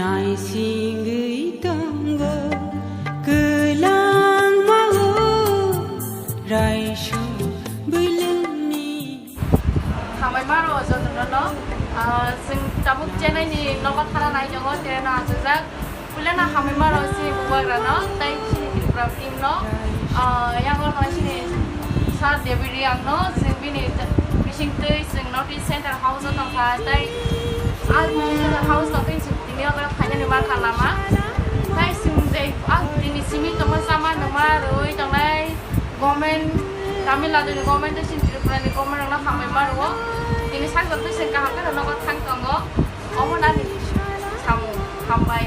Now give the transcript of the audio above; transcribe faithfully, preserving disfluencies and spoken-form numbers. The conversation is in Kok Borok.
Naisingwi tongo kwlangma o raisung bwlwngni. Hambai maro jotono no, ah, chwng tabuk Chennai ni nogo thana nai tongo, train no achukjak. Puila no hambai maro chini bubagra no, tai chini Tripura team no, ah, yang no chini Sir David Riang no, chwng bini bising twi chwng North East Center House o tongkha, tai Al Center House no twi chwng tini o phainani mankha lama. Tai chwng je, ah, tini simi tongma chama numa rwi tongnai government, Tamil Nadu ni government tei chini Tripura ni government rok no hambai maro. Tini sakjak twi chwng kaham khe nogo thang tongo. Omo nani samung, hambai.